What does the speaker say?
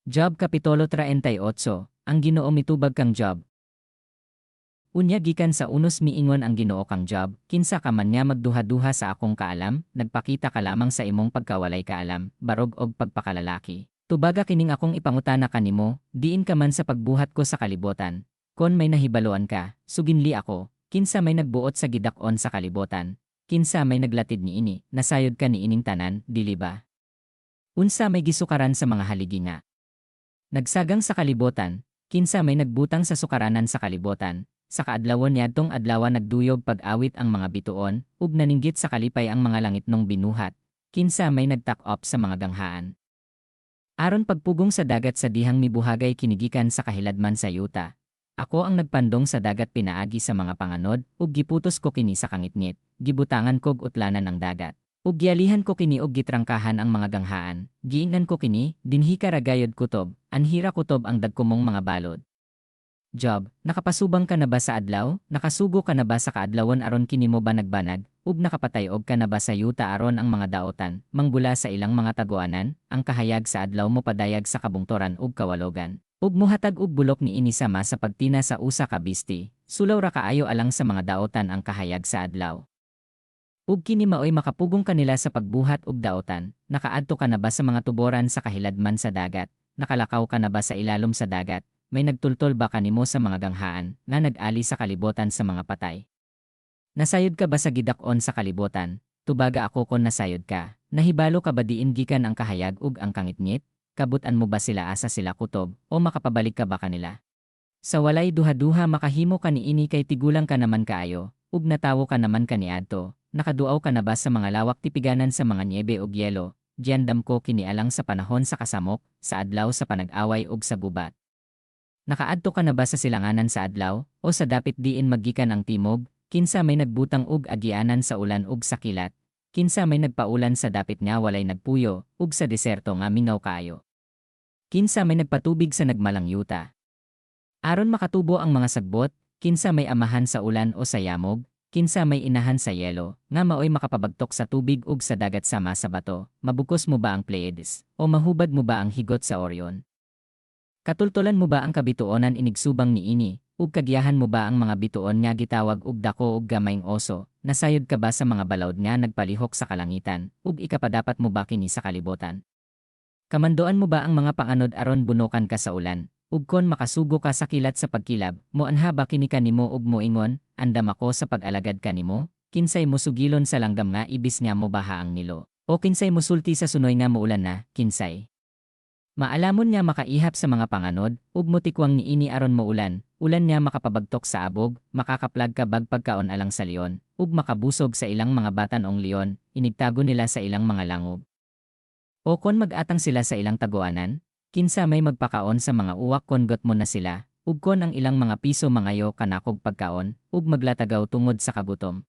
Job Kapitulo 38. Ang Ginoo mitubag kang Job. Unya gikan sa unos miingon ang Ginoo kang Job, "Kinsa ka man nga magduha-duha sa akong kaalam? Nagpakita ka lamang sa imong pagkawalay kaalam, barog og pagpakalalaki. Tubaga kining akong ipangutana kanimo, diin ka man sa pagbuhat ko sa kalibotan? Kon may nahibaluan ka, suginli ako, kinsa may nagbuot sa gidak-on sa kalibotan? Kinsa may naglatid niini? Nasayod ka niining tanan, dili ba? Unsa may gisukaran sa mga haligi nga nagsagang sa kalibotan? Kinsa may nagbutang sa sukaranan sa kalibotan? Sa kaadlawon niadtong adlaw nagduyog pag-awit ang mga bituon, ug naninggit sa kalipay ang mga langitnong binuhat. Kinsa may nagtak-op sa mga ganghaan aron pagpugong sa dagat sa dihang mibuhagay kini gikan sa kahiladman sa yuta? Ako ang nagpandong sa dagat pinaagi sa mga panganod, ug giputos ko kini sa kangitngit, gibutangan kog utlanan ang dagat. Ug gialihan ko kini og gitrangkahan ang mga ganghaan. Giingnan ko kini, 'Dinhi ka ra gayod kutob, anhi ra kutob ang dagko mong mga balod.' Job, nakapasubang ka na ba sa adlaw? Nakasugo ka na ba sa kaadlawon aron kini mo banag-banag? Ug nakapatay-og ka na ba sa yuta aron ang mga daotan manggula sa ilang mga taguanan? Ang kahayag sa adlaw mopadayag sa kabungtoran ug kawalogan, ug mohatag og bulok niini sama sa pagtina sa usa ka bisti. Sulaw ra kaayo alang sa mga daotan ang kahayag sa adlaw, ug kini maoy makapugong kanila sa pagbuhat og daotan. Nakaadto ka na ba sa mga tuboran sa kahiladman sa dagat? Nakalakaw ka na ba sa ilalom sa dagat? May nagtultol ba kanimo sa mga ganghaan nga nag-ali sa kalibotan sa mga patay? Nasayod ka ba sa gidak-on sa kalibotan? Tubaga ako kon nasayod ka. Nahibalo ka ba diin gikan ang kahayag ug ang kangitngit? Kabut-an mo ba sila asa sila kutob, o makapabalik ka ba kanila? Sa walay duha-duha makahimo ka niini kay tigulang ka naman kaayo, ug natawo ka naman kaniadto. Nakaduaw ka na ba sa mga lawak tipiganan sa mga niebe ug yelo? Giandam ko kini alang sa panahon sa kasamok, sa adlaw sa panag-away ug sa gubat. Nakaadto ka na ba sa silanganan sa adlaw, o sa dapit diin maggikan ang timog? Kinsa may nagbutang og agianan sa ulan ug sa kilat? Kinsa may nagpaulan sa dapit nga walay nagpuyo, ug sa diserto nga mingaw kaayo? Kinsa may nagpatubig sa nagmalang yuta aron makatubo ang mga sagbot? Kinsa may amahan sa ulan o sa yamog? Kinsa may inahan sa yelo, nga maoy makapabagtok sa tubig ug sa dagat sama sa bato? Mabukos mo ba ang Pleiades, o mahubad mo ba ang higot sa Orion? Katultolan mo ba ang kabituonan inigsubang niini, ug kagiyahan mo ba ang mga bituon nga gitawag og dako ug gamayng Oso? Nasayod ka ba sa mga balaod nga nagpalihok sa kalangitan, ug ikapadapat mo ba kini sa kalibotan? Kamandoan mo ba ang mga panganod aron bunukan ka sa ulan? Ug kon makasugo ka sa kilat sa pagkilab, moanha ba kini kanimo ug moingon, 'Andam ako sa pag-alagad kanimo'? Kinsay mosugilon sa langgam nga ibis nga mobaha ang Nilo? O kinsay mosulti sa sunoy nga muulan na? Kinsay maalamon nga makaihap sa mga panganod ug motikwang niini aron moulan, ulan nga makapabagtok sa abog? Makakaplag ka bag pagkaon alang sa leon, ug makabusog sa ilang mga batan-ong leon, inigtago nila sa ilang mga langob? O kon mag-atang sila sa ilang taguanan, kinsa may magpakaon sa mga uwak kon gutmon na sila, ug kon ang ilang mga piso mangayo kanakog pagkaon, ug maglatagaw tungod sa kagutom?